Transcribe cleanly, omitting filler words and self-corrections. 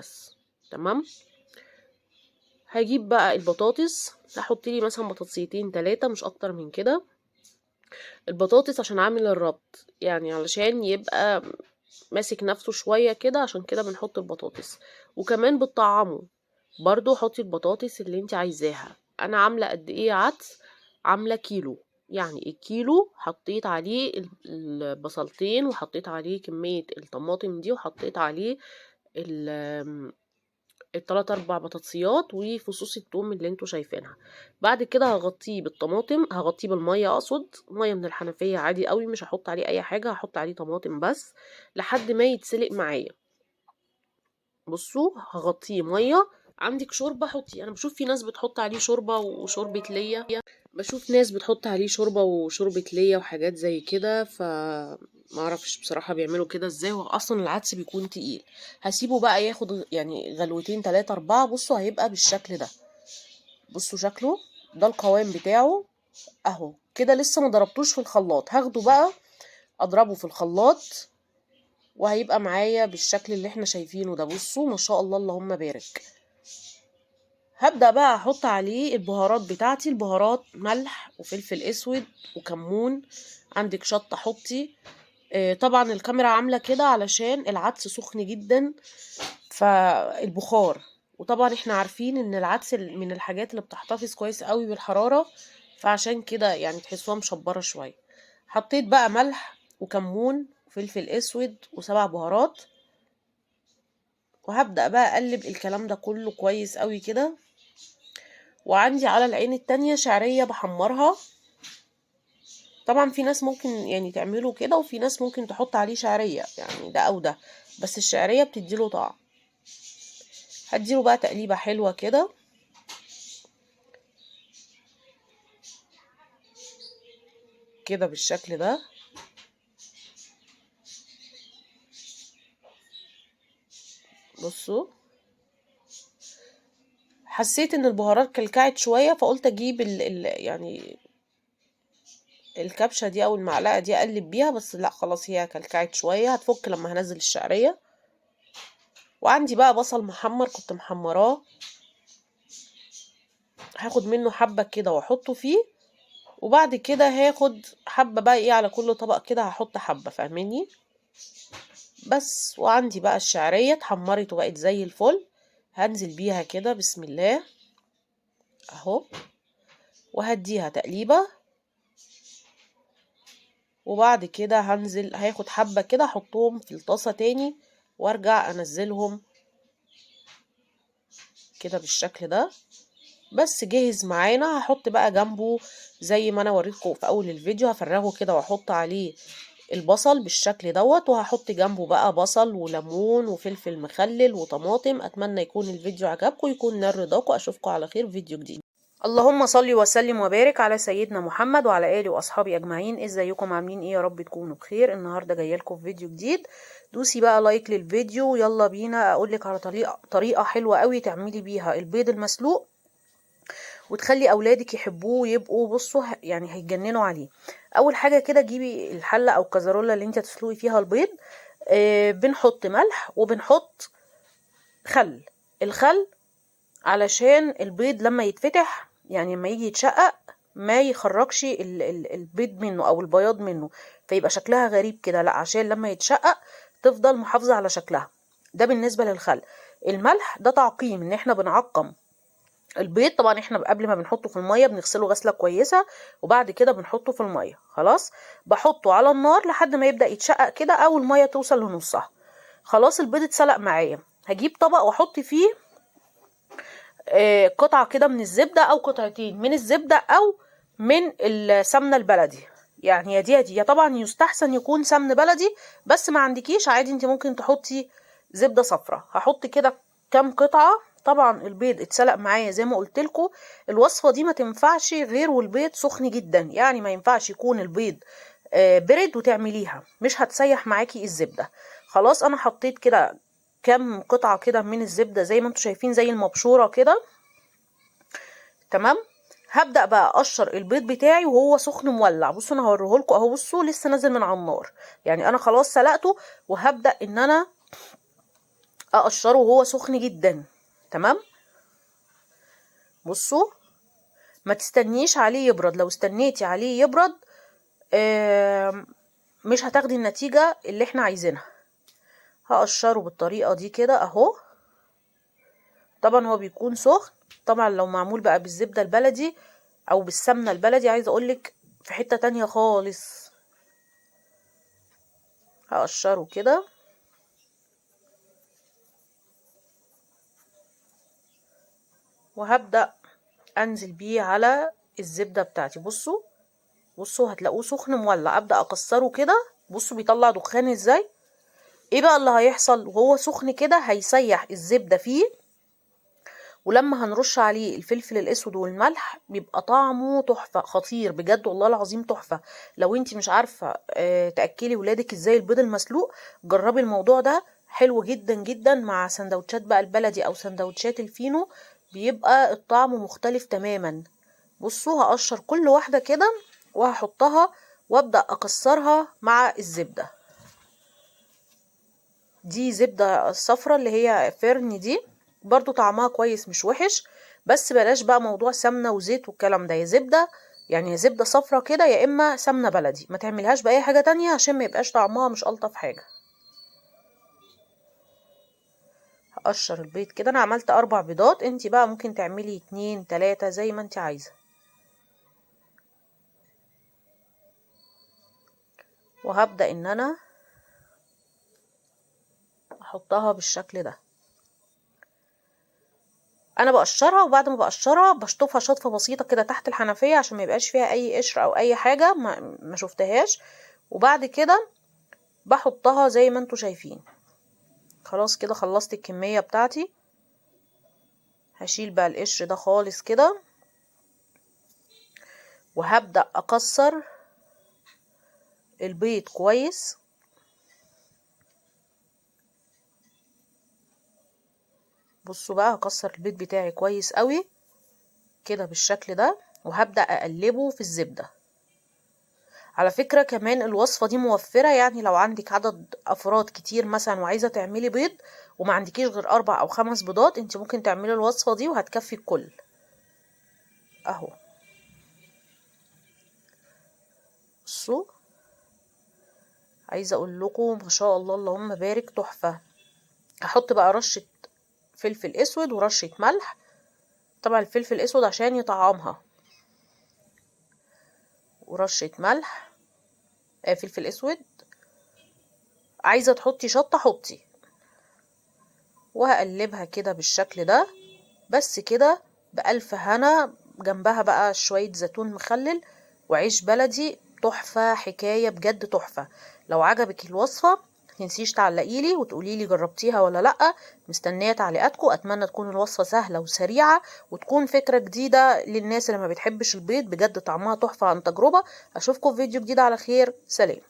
بس. تمام. هجيب بقى البطاطس، هحط لي مثلا بطاطسيتين 3 مش اكتر من كده. البطاطس عشان اعمل الربط، يعني علشان يبقى ماسك نفسه شوية كده، عشان كده بنحط البطاطس. وكمان بتطعمه برضو، حطي البطاطس اللي انت عايزاها. انا عاملة قد ايه عدس؟ عاملة كيلو، يعني الكيلو حطيت عليه البصلتين، وحطيت عليه كمية الطماطم دي، وحطيت عليه التلات اربع بطاطسيات وفصوص التوم اللي انتوا شايفينها. بعد كده هغطيه بالطماطم، هغطيه بالمية، اقصد مية من الحنفية عادي قوي، مش هحط عليه اي حاجة، هحط عليه طماطم بس لحد ما يتسلق معايا. بصوا هغطيه مية. عندك شوربة حطي، انا بشوف في ناس بتحط عليه شوربة وشوربه ليا، بشوف ناس بتحط عليه شوربة وشوربه ليا وحاجات زي كده، ف ما اعرفش بصراحة بيعملوا كده ازاي، هو اصلا العدس بيكون تقيل. هسيبه بقى ياخد يعني غلوتين 3 4. بصوا هيبقى بالشكل ده، بصوا شكله ده القوام بتاعه اهو كده. لسه ما ضربتوش في الخلاط، هاخده بقى اضربه في الخلاط وهيبقى معايا بالشكل اللي احنا شايفينه ده. بصوا ما شاء الله اللهم بارك. هبدأ بقى احط عليه البهارات بتاعتي. البهارات ملح وفلفل اسود وكمون، عندك شطة حطي. طبعا الكاميرا عاملة كده علشان العدس سخن جدا فالبخار، وطبعا احنا عارفين ان العدس من الحاجات اللي بتحتفظ كويس قوي بالحرارة، فعشان كده يعني تحسوها مشبرة شوية. حطيت بقى ملح وكمون وفلفل اسود و7 بهارات، وهبدأ بقى اقلب الكلام ده كله كويس قوي كده. وعندي على العين التانية شعرية بحمرها. طبعا في ناس ممكن يعني تعمله كده، وفي ناس ممكن تحط عليه شعرية، يعني ده او ده، بس الشعرية بتديله طعم. هديله بقى تقليبة حلوة كده. كده بالشكل ده. بصوا حسيت ان البهارات كلكعت شوية، فقلت اجيب يعني الكبشة دي او المعلقة دي اقلب بيها، بس لا خلاص هي كلكعت شوية، هتفك لما هنزل الشعرية. وعندي بقى بصل محمر كنت محمراه، هاخد منه حبة كده واحطه فيه، وبعد كده هاخد حبة بقى ايه على كل طبق كده، هحط حبة، فاهميني؟ بس. وعندي بقى الشعرية اتحمرت وبقت زي الفل، هنزل بيها كده بسم الله اهو، وهديها تقليبة. وبعد كده هاخد حبة كده احطهم في الطاسة تاني وارجع انزلهم كده بالشكل ده. بس جاهز معانا. هحط بقى جنبه زي ما انا وريتكم في اول الفيديو، هفرغه كده واحط عليه البصل بالشكل دوت، وهحط جنبه بقى بصل وليمون وفلفل مخلل وطماطم. اتمنى يكون الفيديو عجبكم، يكون نال رضاكم. اشوفكم على خير في فيديو جديد. اللهم صل وسلم وبارك على سيدنا محمد وعلى اله واصحابه اجمعين. ازيكم عاملين ايه؟ يا رب تكونوا بخير. النهارده جاية لكم في فيديو جديد. دوسي بقى like للفيديو، يلا بينا اقول لك على طريقه حلوة قوي تعملي بيها البيض المسلوق وتخلي اولادك يحبوه ويبقوا بصوا يعني هيتجننوا عليه. اول حاجة كده جيبي الحلة او الكازارولا اللي انت هتسلقي فيها البيض. بنحط ملح وبنحط خل. الخل علشان البيض لما يتفتح، يعني لما يجي يتشقق ما يخرجش البيض منه او البياض منه، فيبقى شكلها غريب كده. لا، عشان لما يتشقق تفضل محافظة على شكلها. ده بالنسبة للخل. الملح ده تعقيم، ان احنا بنعقم البيض. طبعا احنا قبل ما بنحطه في المية بنغسله غسله كويسة، وبعد كده بنحطه في المية. خلاص بحطه على النار لحد ما يبدا يتشقق كده او المية توصل لنصها. خلاص البيض اتسلق معايا. هجيب طبق واحط فيه قطعه كده من الزبدة او قطعتين من الزبدة او من السمنة البلدي. يعني يا دي يا دي. طبعا يستحسن يكون سمن بلدي، بس ما عندكيش عادي انت ممكن تحطي زبدة صفراء. هحط كده كام قطعه. طبعا البيض اتسلق معايا زي ما قلت لكم. الوصفة دي ما تنفعش غير والبيض سخن جدا، يعني ما ينفعش يكون البيض برد وتعمليها، مش هتسيح معاكي الزبدة. خلاص انا حطيت كده كام قطعه كده من الزبدة زي ما انتم شايفين، زي المبشوره كده. تمام. هبدأ بقى اقشر البيض بتاعي وهو سخن مولع. بصوا انا هوريهولكوا اهو. بصوا لسه نازل من على النار، يعني انا خلاص سلقته، وهبدأ ان انا اقشره وهو سخن جدا. تمام، بصوا ما تستنيش عليه يبرد، لو استنيتي عليه يبرد مش هتاخدي النتيجة اللي احنا عايزينها. هقشره بالطريقة دي كده اهو. طبعا هو بيكون سخن، طبعا لو معمول بقى بالزبدة البلدي او بالسمنة البلدي عايزة اقولك في حتة تانية خالص. هقشره كده. وهبدأ انزل بيه على الزبدة بتاعتي. بصوا بصوا هتلاقوه سخن مولع، ابدأ اكسره كده. بصوا بيطلع دخان ازاي. ايه بقى اللي هيحصل وهو سخن كده؟ هيسيح الزبدة فيه، ولما هنرش عليه الفلفل الاسود والملح بيبقى طعمه تحفة، خطير بجد والله العظيم تحفة. لو انتي مش عارفة تأكلي ولادك ازاي البيض المسلوق، جربي الموضوع ده، حلو جدا جدا مع سندوتشات بقى البلدي او سندوتشات الفينو، بيبقى الطعم مختلف تماما. بصوا هقشر كل واحدة كده وهحطها وابدأ اكسرها مع الزبدة. دي زبدة الصفرة اللي هي فرن، دي برضو طعمها كويس مش وحش، بس بلاش بقى موضوع سمنة وزيت والكلام ده، يا زبدة يعني يا زبدة صفرة كده يا اما سمنة بلدي، ما تعملهاش بأي حاجة تانية عشان ما يبقاش طعمها مش ألطف حاجة. هقشر البيض كده، انا عملت 4 بيضات، انتي بقى ممكن تعملي 2 3 زي ما انتي عايزة. وهبدأ ان انا احطها بالشكل ده. انا بقشرها، وبعد ما بقشرها بشطفها شطفة بسيطة كده تحت الحنفية عشان ما يبقاش فيها اي قشر او اي حاجة ما شفتهاش، وبعد كده بحطها زي ما انتوا شايفين. خلاص كده خلصت الكمية بتاعتي. هشيل بقى القشر ده خالص كده، وهبدأ اكسر البيض كويس. بصوا بقى هكسر البيض بتاعي كويس قوي كده بالشكل ده، وهبدأ اقلبه في الزبدة. على فكرة كمان الوصفة دي موفرة، يعني لو عندك عدد افراد كتير مثلا وعايزة تعملي بيض وما عندكيش غير 4 او 5 بيضات، انت ممكن تعملي الوصفة دي وهتكفي الكل اهو. بصوا عايزة اقول لكم ما شاء الله اللهم بارك تحفة. هحط بقى رشة فلفل اسود ورشة ملح، طبعا الفلفل الاسود عشان يطعمها، ورشة ملح، فلفل اسود. عايزة تحطي شطة حطي. وهقلبها كده بالشكل ده بس كده بألف هنا. جنبها بقى شوية زيتون مخلل وعيش بلدي، تحفة حكاية بجد تحفة. لو عجبك الوصفة متنسيش تعلقيلي وتقوليلي جربتيها ولا لأ، مستنية تعليقاتكم. أتمنى تكون الوصفة سهلة وسريعة وتكون فكرة جديدة للناس اللي ما بتحبش البيض، بجد طعمها تحفة عن تجربة. أشوفكم في فيديو جديد على خير، سلام.